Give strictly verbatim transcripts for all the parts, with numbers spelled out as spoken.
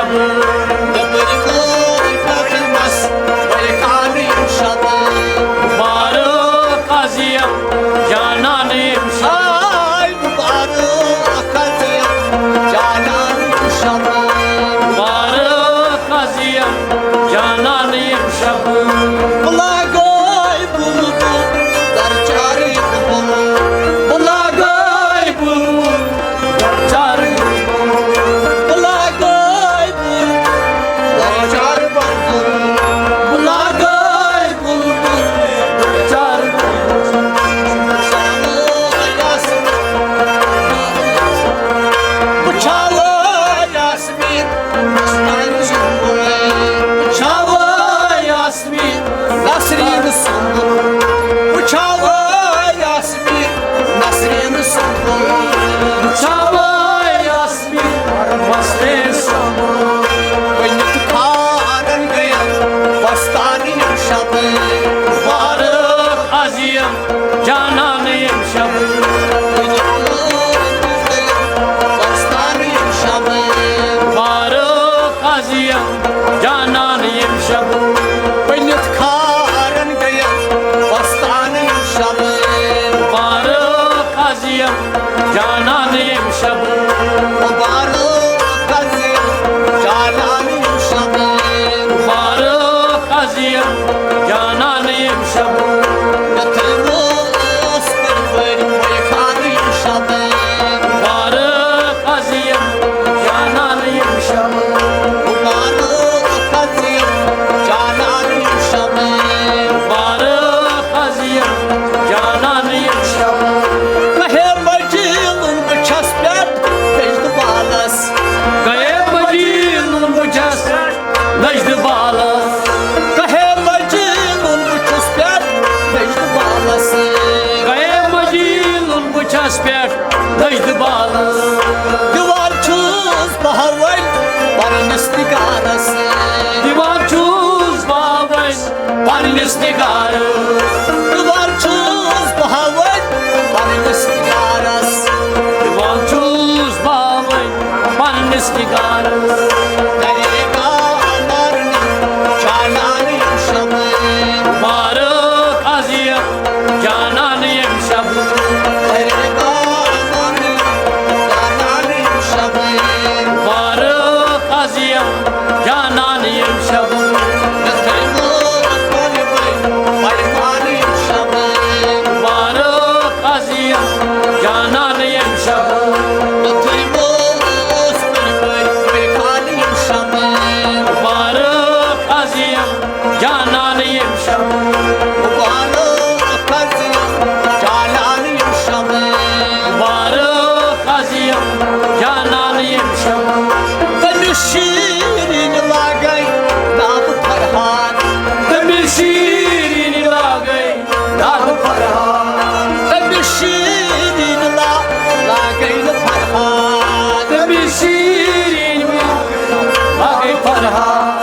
نیٚبٕرۍ وٲے قدمس وٲے کانہٕ یِم شبہٕ۔ مبارک از یِم جانان یِم شبہٕ۔ آے مبارک از یِم جانان یِم شبہٕ۔ مبارک از یِم جانان یِم شبہٕ۔ بہٕ لاگے بُلبُل درچار یِم بُلبُل۔ بہٕ لاگے بُلبُل درچار یِم بُلبُل۔ بہٕ لاگے بُلبُل درچار بُلبُل۔ بہٕ لاگے بُلبُل درچار بُلبُل۔ بہٕ چھَلے یاسمیٖن، بہٕ چھَلے یاسمیٖن، بہٕ چھَلے یاسمیٖن۔ نسرین سُنٛد۔ وٕچھاو یاسمین نسرین سُنٛد۔ وٕچھاو یاسمین نسرین سُنٛد۔ ؤنِتھ کھارن گٔیَن وستان یِم شبہٕ۔ مبارک از یِم جانان یِم شبہٕ۔ ؤنِتھ کھارن گٔیَن وستان یِم شبہٕ۔ مبارک از یِم جانان یِم شبہٕ۔ ؤنِتھ کھارن گٔیَن وستان یِم شبہٕ۔ مبارک از یِم جانان یِم شبہٕ۔ مبارک از یِم جانان یِم شبہٕ۔ مبارک از یِم جانان یِم شبہٕ۔ مےٚ تھٲومٕژ پٔرۍ پٔرۍ مٔلۍ خانہٕ یِم شبہٕ۔ مبارک از یِم جانان یِم شبہٕ۔ مبارک از یِم جانان یِم شبہٕ۔ مبارک از یِم جانان یِم شبہٕ۔ کہے مجیلُن بہٕ چھَس پٮ۪ٹھ نجدٕ بالَس۔ کہے مجیلُن بہٕ چھَس پٮ۪ٹھ نجدٕ بالَس۔ کہے مجیلُن بہٕ چھُس پٮ۪ٹھ نجدٕ بالَس۔ کہے مجیلُن بہٕ چھَس پٮ۪ٹھ نجدٕ بالَس۔ دِوان چھُس بہٕ وۄنۍ پننِس نِگارَس۔ دِوان چھُس بہٕ وۄنۍ پننِس نِگارَس۔ دِوان چھُس بہٕ وۄنۍ پننِس نِگارَس۔ دِوان چھُس بہٕ وۄنۍ پننِس نِگارَس۔ درے گاہ نارنہٕ چانان یِم شبہٕ۔ مبارک از یِم جانان یِم شبہٕ۔ درے گاہ نارنہٕ چانان یِم شبہٕ۔ مبارک از یِم جانان یِم شبہٕ۔ مےٚ تھٲومٕژ پٔرۍ پٔرۍ پَلوان یِم شبہٕ۔ مبارک از یِم جانان یِم شبہٕ۔ مےٚ تھٲومٕژ پٔرۍ پٔرۍ پَلوان یِم شبہٕ۔ مبارک از یِم جانان یِم شبہٕ۔ مبارک از یِم جانان یِم شبہٕ۔ مبارک از یِم جانان یِم شبہٕ۔ تٔمِس شیٖرِن لاگے ناو فرحان۔ تٔمِس شیٖرِن لاگے ناو فرحان۔ تٔمِس شیٖرِن لا-، لاگے نہٕ فرحان۔ تٔمِس شیٖرِن لاگے فرحان۔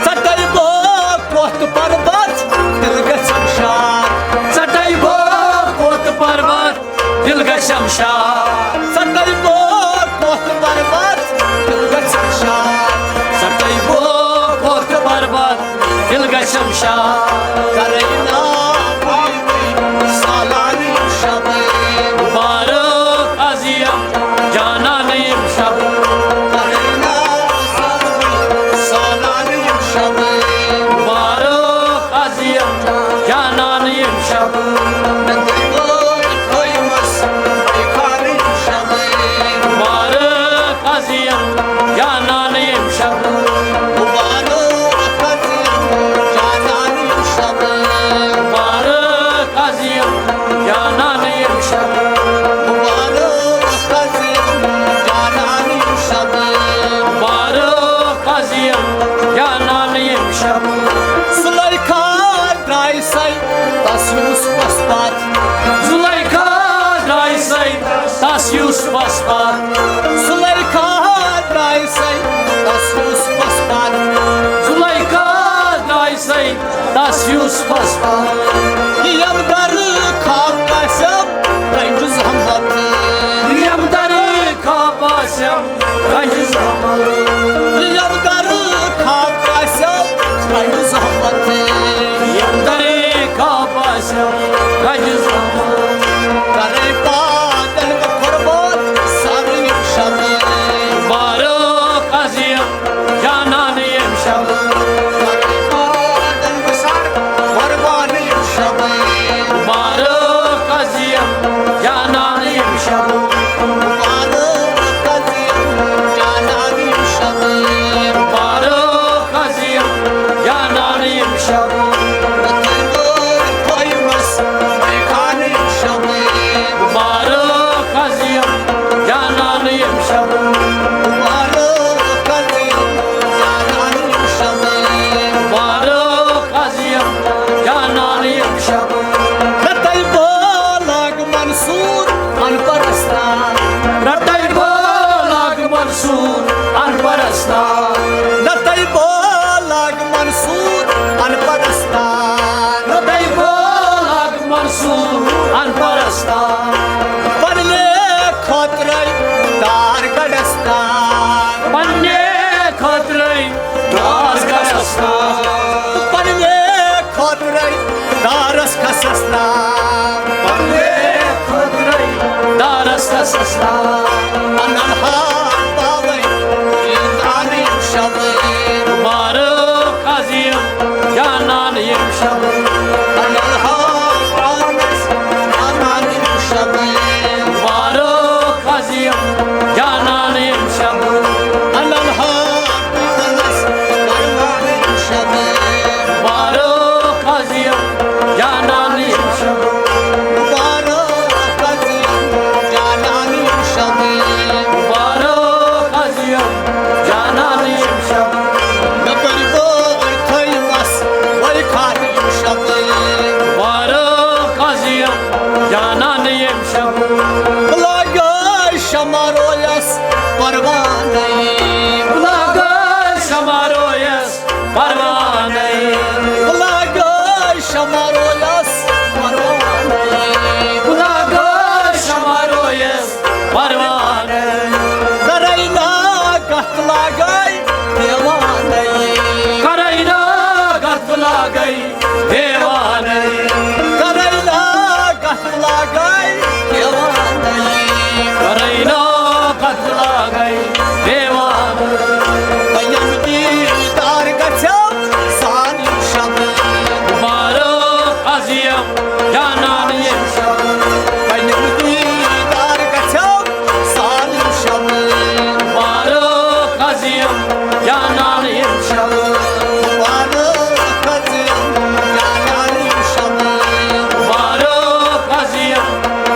ژَٹَے بہٕ کۄٹھ پَربَت، دِل گژھٮ۪م شاد۔ ژَٹَے بہٕ کۄٹھ پَربَت، دِل گژھٮ۪م شاد۔ ژَٹَے بہٕ کۄٹھ پَربَت، دِل گژھٮ۪م شاد۔ ژَٹَے بہٕ کۄٹھ پَربَت، دِل گژھٮ۪م شاد۔ کَرَے نا سالان یِم شبہٕ۔ مبارک از یِم جانان یِم شبہٕ۔ کَرَے نا سالان یِم شبہٕ۔ مبارک از یِم جانان یِم شبہٕ۔ مےٚ تھٲومٕژ خانہٕ یِم شبہٕ۔ مبارک از یِم جانان یِم شبہٕ۔ مبارک از یِم جانان یِم شبہٕ۔ مبارک از یِم جانان یِم شبہٕ۔ مبارک از یِم جانان یِم شبہٕ۔ مبارک از یِم جانان یِم شبہٕ۔ زلیخا درٛاے سَے تَس یوٗسفَس پَتھ۔ زلیخا درٛاے سَے تَس یوٗسفَس پَتھ۔ زلیخا درٛاے سَے تَس یوٗسفَس پَتھ۔ زلیخا درٛاے سَے تَس یوٗسفَس پَتھ۔ یِم دَرٕ خواب قاسم رنجُ زحمت۔ یِم دَرٕ خواب قاسم کجہِ زحمت۔ یَم گرٕ خاب آسیو، کجہِ زحمت۔ یَم گرٕ خاب آسیو، کجہِ زحمت۔ کرے پادن بہٕ قربان سارے یِم شب۔ بارو قاضی جانان یِم شب۔ کرے پادن بہٕ سارے قربان یِم شب۔ بارو قاضی جانان یِم شب۔ بارو قاضی جانان یِم شب۔ بارو قاضی جانان یِم شب۔ تھٲیمَس میخان یِم شب۔ بارو قاضی جانان یِم شب۔ بارو قاضی جانان یِم شب۔ بارو قاضی جانان یِم شب۔ رتل بولگ منصور ان پرستان۔ رتل بولگ منصور ان پرستان۔ رتل بولگ منصور ان پرستان۔ رتل بولگ منصور ان پرستان۔ پننہِ خٲطرَے دار گڑستان۔ پننہِ خٲطرَے دار گڑستان۔ پننہِ خٲطرَے دارس کھسس تام۔ پننہِ خٲطرَے دارس کھسس تام۔ انن ہا پاوے یِم شب۔ بارو قاضی جانان یِم شب۔ انن ہا پاوے جانان یِم شب۔ بارو قاضی جانان یِم شب۔ انن ہا پاوے یِم شب۔ بارو قاضی جانان یِم شب۔ بارو قاضی جانان یِم شب۔ بارو قاضی جانان یِم شب۔ مےٚ کٔرۍ بٲر تھٲیمَس وٲے خان یِم شب۔ بارو قاضی جانان یِم شب۔ بہٕ لاگے شمع رویس پروانَے۔ بہٕ لاگے شمع رویس پروانَے۔ بہٕ لاگے شمع رویس پروانَے۔ بہٕ لاگے شمع رویس پروانَے۔ کرے نا کتھ لاگے دیوانَے۔ کرے نا کتھ لاگے دیوانَے۔ کرے نا کتھ لاگے دیوانَے۔ کرے نا کتھ لاگے دیوانَے۔ بہٕ یِمہٕ دیدار گژھیو سان یِم شب۔ بارو قاضی جانان یِم شب۔ بہٕ یِمہٕ دیدار گژھیو سان یِم شب۔ بارو قاضی جانان یِم شب۔ بارو قاضی جانان یِم شب۔ بارو قاضی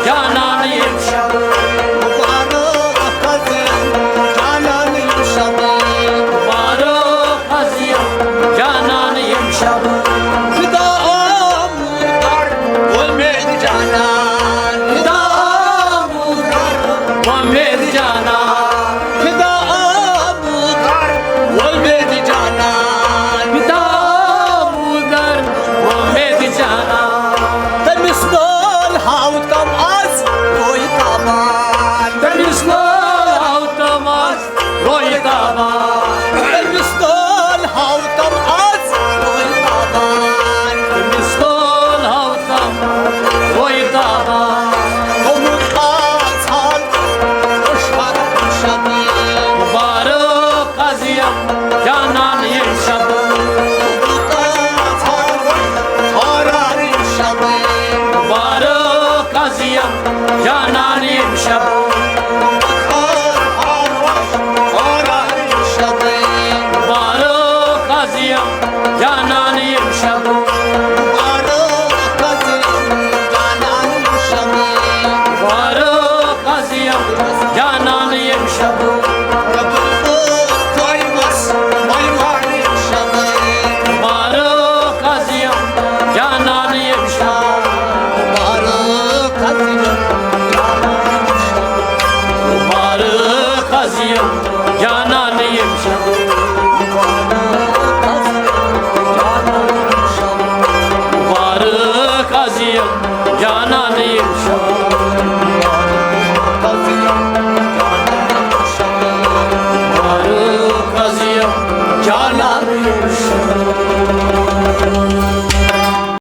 جانان یِم شب۔ بارو قاضی جانان یِم شب۔ بارو قاضی جانان یِم شب۔ فدا آموزگار وۄمید جانان۔ فدا آموزگار وۄمید جانان۔ فدا آموزگار وۄمید جانان۔ فدا آموزگار وۄمید جانان۔ تٔمِس لول ہاوتم از روی تابان۔ تٔمِس لول ہاوتم از روی تابان۔ تٔمِس لول ہاوتم از روی تابان۔ تٔمِس لول ہاوتم روی تابان۔ گوٚمُت آز حال دُشمن شبی۔ بارو قاضی جانان یِم شب۔ گوٚمُت آز حال خوران یِم شب۔ بارو قاضی جانان یِم شب۔ بارو قاضی جانان یِم شب۔ بارو قاضی جانان یِم شب۔ بارو قاضی جانان یِم شب۔ مبارک عظیم جانان یِم شب۔ مبارک عظیم جانان یِم شب۔